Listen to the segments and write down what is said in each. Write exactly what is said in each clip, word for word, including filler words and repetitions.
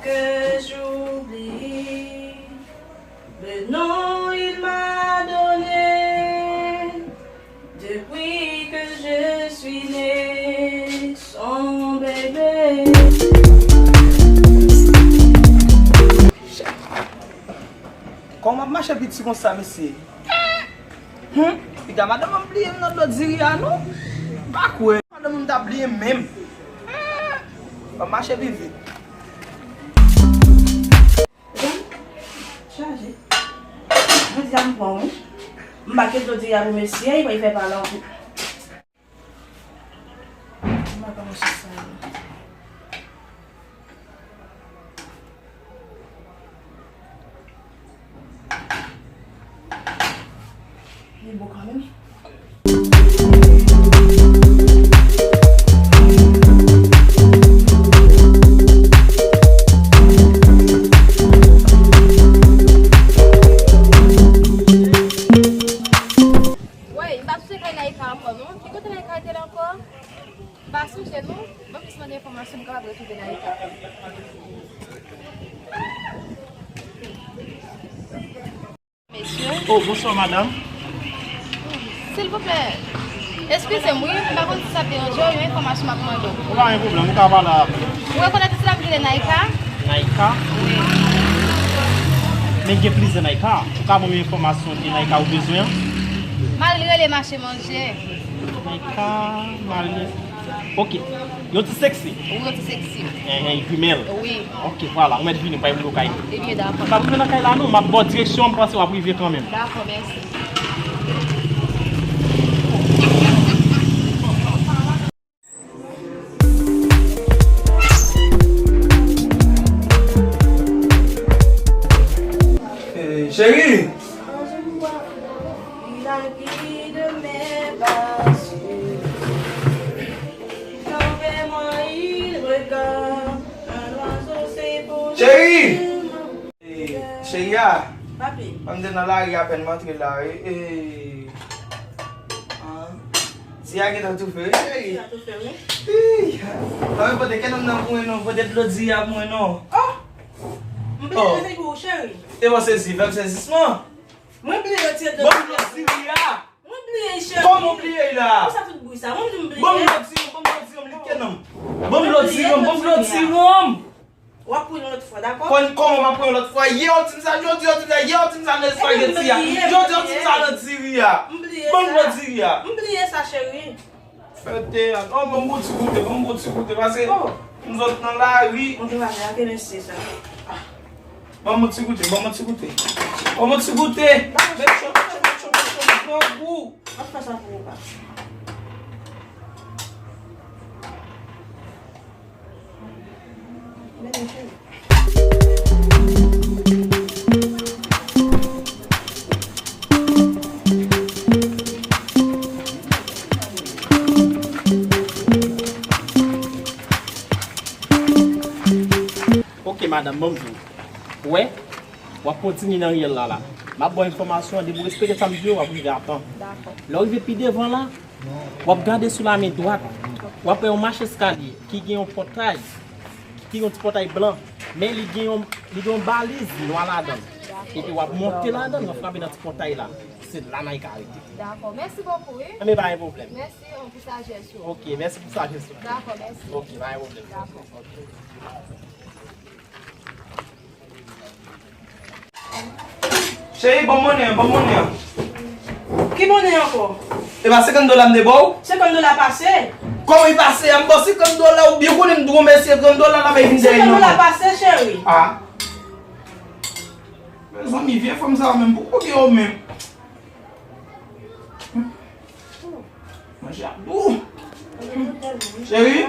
Que j'oublie le nom il m'a donné depuis que je suis né, son bébé. Kòman w ap mache piti konsa, mesye? Hmm? Piga madanm an bliye m nan dlo diri a, non? Pa kwè. Madanm m ta bliye m menm. Hmm. W ap mache pi vit. Chaje. Jodi a m pran, wi. M pa ket dlo diri a pou mesye, li fè pale anpil. Mwen pa kòmanse sa yo. Li bon kanmenm. Wey, m pa sonje kay Naïka ankò non. Ki kote Naïka rete la ankò? M pa sonje non. Ban m jis mande enfòmasyon m kapab retwouve Naïka. Mesye. Oh, bonswa, madanm. Silvouplè, eskize m wi, m pa konn si sa ap deranje w, yon enfòmasyon m ap mande w. Ou pa gen pwoblèm, ou ka pale avè m. Ou rekonèt ti dam ki rele Naïka? Naïka? Wi. Men gen plizyè Naïka. Ou ka ban m yon enfòmasyon de Naïka ou bezwen an? Mal li rele mache manje. Naïka, mal li. Ok. Yon ti seksi. Wi, yon ti seksi. Enhen, jimèl. Wi. Ok, vwala. Ou mèt vini, ou pa gen pou kay. Ebyen, dakò. M pa rive nan kay la, non. M ap ba w direksyon, m panse w ap rive kanmenm. Dakò, mèsi. Eh, cheri! Cheri! Eh, cheri a, Papi. Kòm m te nan lari apèn m antre la, wi. Eh, ah. Diri a gentan toufe, wi, cheri. Diri a toufe, wi. Ih, ah. Mwen pote kè nonm nan pou mwen non, pote dlo diri a pou mwen non. Oh! M bliye retire pou ou, cheri. Te bon sezi, fè m sezisman. Mwen bliye retire dlo diri a. Ban m dlo diri a. Mwen bliye, cheri. Kòman w bliye la? Pou sa tout bri sa? Mwen di m bliye. Ban m dlo diri a, ban m dlo diri a, m li kè nonm. Ban m dlo diri a, ban m dlo diri a. W ap pran yon lòt fwa, dakò? Kòman m ap pran yon lòt fwa? Yè w di m sa, jodi w di m sa, yè w di m sa nan espageti a. Jodi w di m sa nan diri a. Ban m dlo diri a. M bliye sa, cheri. Fè teyat. Oh, ban m bon ti goute, ban m bon ti goute, paske m sot nan lari. Bon, travay a, ke mesye sa. Ban m bon ti goute, ban m bon ti goute. Ban m bon ti goute. Metchon, metchon, metchon, metchon, grangou. M ap fè sa pou ou, pa. Ok, madanm, ban m di w. Ou wè, w ap kontinye nan riyèl la, la. M ap ba w enfòmasyon an, depi w respekte sa m di w, w ap rive a tan. Dakò. Lè w rive pi devan la, w ap gade sou la men dwat, w ap wè yon macheskalye ki gen yon pòtay, ki gen yon ti pòtay blan, men li gen yon, li gen yon baliz nwa ladan l. Epi w ap monte ladan l, w ap frape nan ti pòtay la. Se la Naïka rete. Dakò, mèsi bokou, wi. Anben, pa gen pwoblèm. Mèsi, an, pou sajès ou. Ok, mèsi pou sajès ou. Dakò, mèsi. Ok, pa gen pwoblèm. Dakò. Ok. Cheri, ban m monnen an, ban m monnen an. Ki monnen ankò? E pa senkant dola m te ba w? Senkant dola pase. Kòman li pase a? M ba w senkant dola, ou byen konnen m di w mèsi, senkant dola la bay vin dèyè m ankò. Senkant dola pase, cheri. Ah. Mezanmi, vye fanm sa menm, pou kote yo menm? Manje a dou. Cheri,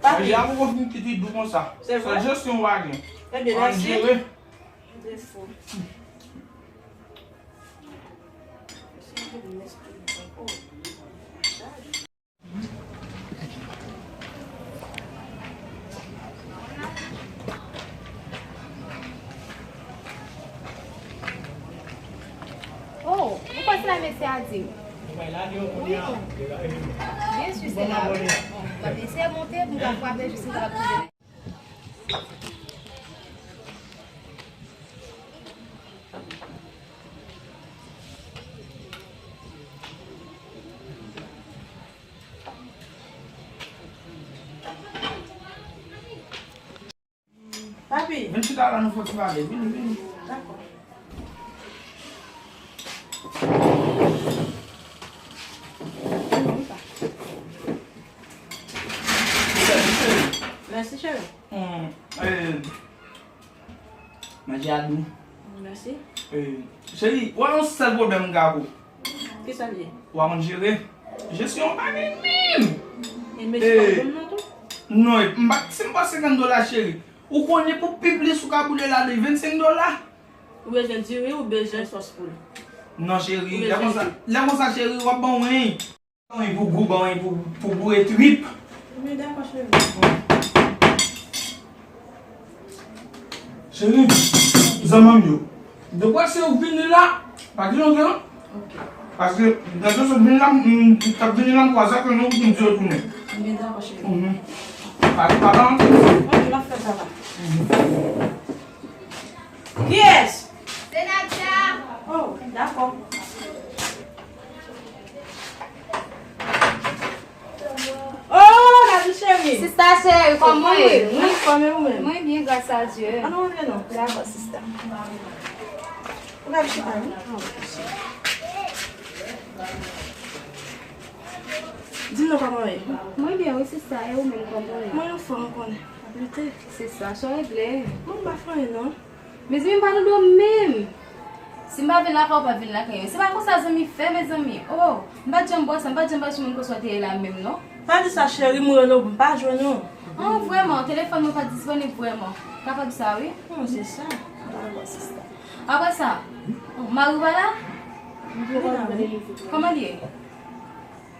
manje a poko fin kite dou konsa. Se vre? Sèl jesyon w pa gen. Ebyen, mèsi. An jere. Defo. Oh, ou kwè se la mesye a di? Wi, non. Byen si se la, wi. Bon, m ap eseye monte pou m ka frape jis m kapab twouve. Papi. Vin chita la, nou fè ti pale. Vini, vini. Dakò. Mèsi, cheri. Hmm, eh, manje a dou. Mèsi. Eh, cheri, w a yon sèl pwoblèm m ka pou. Kisa l ye? W a konn jere. Jesyon pa gen menm. E mesye pa bon non tou? Non, e, m pa, si m pa senkant dola, cheri. Ou konnen pou pi plis ou ka boule ladan vennsenk dola. Ou bezwen diri, ou bezwen sòs poul. Non, cheri, lè konsa, lè konsa, cheri, w ap ban mwen. Ban mwen pou gou, ban mwen pou, pou boure trip. Men dakò, cheri. Cheri, zanmi m yo, depi se ou vini la, pa di lontan. Ok. Paske, lè yo sot vini la, m, m t ap vini la, m kwaze ak yo, nou, m di yo tounen. Men dakò, cheri. Mhm. Pa, pa, pa, antre. Ok, m ap fè sa la. Mhm. Kiyès? Se Nadia. Oh, dakò. Oh, Nadia cheri. Sista cheri, kòman w ye? Mwen anfòm, e ou menm? Mwen byen, gras a Dye. Ann nou antre non. Dakò, sista. Ou ka chita, wi. Di m non kòman w ye? Mwen byen, wi, sista. E ou menm, kòman w ye? Mwen anfòm, ou konnen. Ap lite. Se sa, sa w regle. Mwen m pa fè anyen, non. Mezanmi, m pa nan do menm. Si m pa vin lakay ou, pa vin lakay mwen. Se pa konsa zanmi fè, mezanmi. Oh, m pa t janm bò sa, m pa t janm bay sou moun konsa w te ye la menm, non. Pa di sa, cheri, m rele w, m pa jwenn ou. Oh, vrèman, telefòn mwen pa t disponib vrèman. Kapab sa, wi. Oh, se sa. Dakò, sista. Apre sa, oh, mari w pa la? Kòman l ye?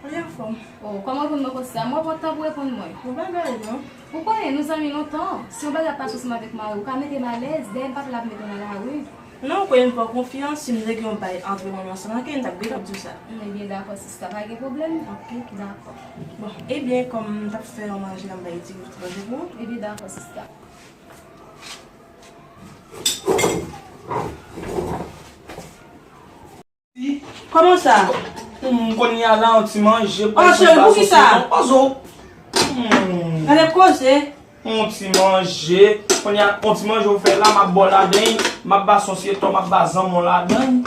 Li anfòm. Oh, kòman w reponn mwen konsa? Mwen pran tan pou w reponn mwen. Yon bagay, non. Ou konnen, nou zanmi lontan. Si yon bagay ap pase ansanm avèk mari w, ou ka mete m alèz, dèyè m p ap la pou mete w nan lari. Non, ou konnen m fè w konfyans, si m te gen yon bay antre mwen menm ansanm ak li, m t ap gentan di w sa. Ebyen, dakò, sista, pa gen pwoblèm. Ok. Dakò. Bon, ebyen, kòm m t ap fè yon manje la, m bay ti manje pou ou. Ebyen, dakò, sista. Kòman sa? Hmm, kounye a la, yon ti manje. Oh, cheri, pou ki sa? Poze w. Hmm. Gade koze. Yon ti manje. Kounye a, yon ti manje ou fè la, m ap ba w ladan l. M ap ba sòsyete w, m ap ba zanmi w ladan l.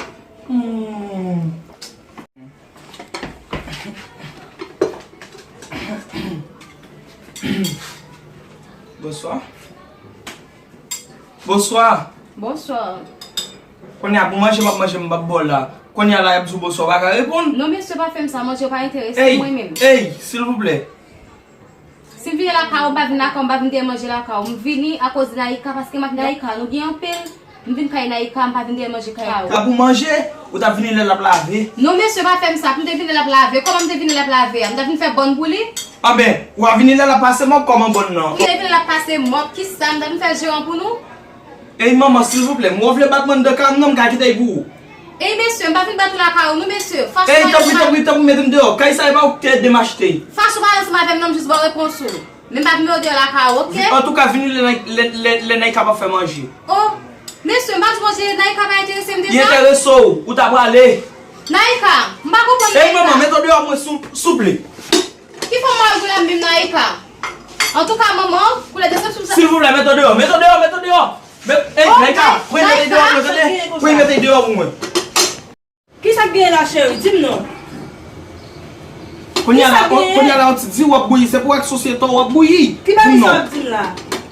Hmm. Bonswa. Bonswa. Bonswa. Kounye a pou manje m ap manje m p ap ba w la. Kounye a la y ap di w bonswa, w pa ka reponn. Non, mesye, pa fè m sa, manje yo pa enterese mwen menm. Ey, silvouplè. Si m vini lakay ou, m pa vin lakay ou, m pa vin dèyè manje lakay ou. M vini akoz Naïka, paske m ak Naïka, nou byen anpil. M vin kay Naïka, m pa vin dèyè manje kay ou. Sa pou manje, ou t ap vini lè l ap lave. Non, mesye, pa fè m sa. Pou m te vini lè l ap lave, kòman m te vini lè l ap lave a? M t ap vin fè bòn pou li? Anben, w a vini lè l ap pase mòp kòman bòn nan? Ou te vini lè l ap pase mòp, ki sa? M t ap vin fè jeran pou nou? Ey, manman, silvouplè, m wè w vle bat mwen anndan kay m nan, m ka kite l pou ou. Ey, mesye, m pa vin bat ou lakay ou, non, mesye. Fache w pale ansanm avè m. Ey, tanpri, tanpri, tanpri, mete m deyò. Kay sa e pa ou ki te demachte. Fache w pale ansanm avè m, non, m jis ba w repons ou. Men m pa vin mete w lakay ou, oke? Antoulka, vini lè, lè, lè, lè Naïka p ap fè manje. Oh, mesye, m pa di manje, Naïka pa enterese m deja. Li enterese w, ou ta prale. Naïka, m pa konprann Naïka. Ey, manman, mete w deyò mwen, sou, souple. Ki fòm mwen al gou la menm Naïka? Antouka, manman, koulè desepsyon sa. Silvouplè, mete w deyò, mete w deyò, mete w deyò. Met, ey, oh, Naïka, pran mete deyò pou mwen, tande. Pran mete deyò pou mwen. Kisa k genyen la, cheri? Di m non. Kounye a la, kounye a la, yon ti diri w ap bouyi, se pou ak sosyete w ap bouyi. Ki bagay sa w ap di m la?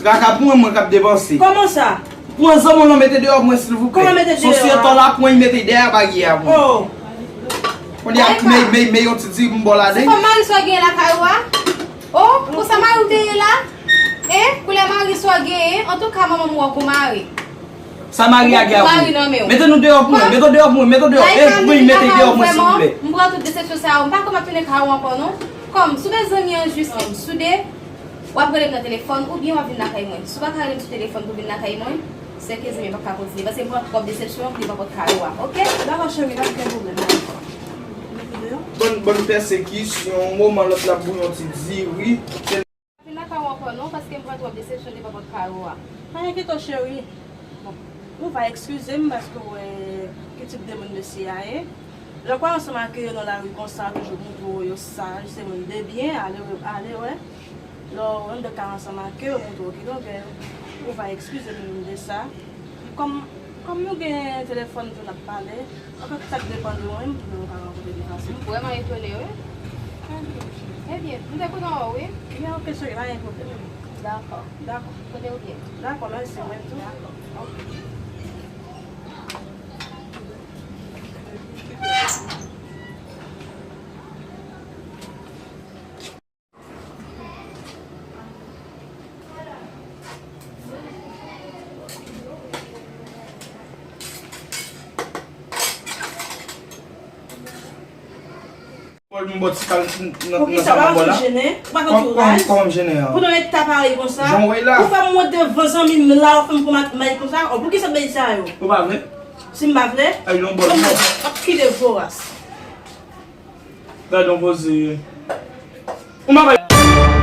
Traka pou mwen, mwen k ap depanse. Kòman sa? Pran zanmi w lan mete deyò pou mwen, silvouplè. Kòman mete deyò a? Sosyete w la pran, mete dèyè baryè a pou mwen. Oh. Kounye a, men, men, men yon ti diri pou m ba w ladan. Se kòm mari sa w genyen lakay ou a? Oh, konsa mari w te ye la? E, koulè mari sa w genyen? Antouka, manman m wè w kou mari. Sa mari a gen ak ou? Mete nou deyò pou mwen, mete w deyò pou mwen, mete w deyò. E, wi, mete deyò pou mwen, silvouplè. M pran tout desepsyon sa yo. M pa kwè m ap tounen kay ou ankò, non. Kòm, si w bezwen zanmi an jis, soude, w ap rele m nan telefòn oubyen w ap vin lakay mwen. Si w pa ka rele m sou telefòn pou vin lakay mwen, se ke zanmi an p ap ka kontinye. Paske m pran twòp desepsyon pou li pa pot kay ou a, oke? Dakò, cheri, pa gen pwoblèm. Mete deyò. Bann, bann pèsekisyon, yon moman lòt la bouyi yon ti diri. Vin lakay ou ankò non, paske m pran twòp desepsyon devan pòt kay ou a. Pa enkyete w, cheri. Bon, ou va eskize m paske w wè ki tip de moun mesye a ye. Lè w kwè ansanm ak yo nan lari konsa, toujou montre w yo saj, se moun de byen, ale, ale wè. Lè w anndan kay ansanm ak yo, yo montre w kidonk, Ou va eskize m de sa. Kòm, kòm nou gen telefòn tou n ap pale, anfèt, sa k depann de mwen, m tounen nou ka rankontre pi fasil. M vrèman etone, wi. Ebyen, m te kontan wè w, wi. Ebyen, oke, cheri, pa gen pwoblèm. Dakò. Dakò. Kote w ye? Dakò, mèsi, mwen tou. Dakò. Oke. Pòl m bò ti kal nan nan Poukisa w pa santi w jennen? Ou pa santi w raz? Kòman m jennen an? Pou nan eta parèy konsa? Jan w wè la. Ou fè m wont devan zanmi m la, w ap fè m pran mak may konsa? O, poukisa w bay sa yo? Ou pa vle? Si m pa vle? Ay, yon bòl. Bon, mwen, w ap kite voras. Gade yon koze. Ou pa bay.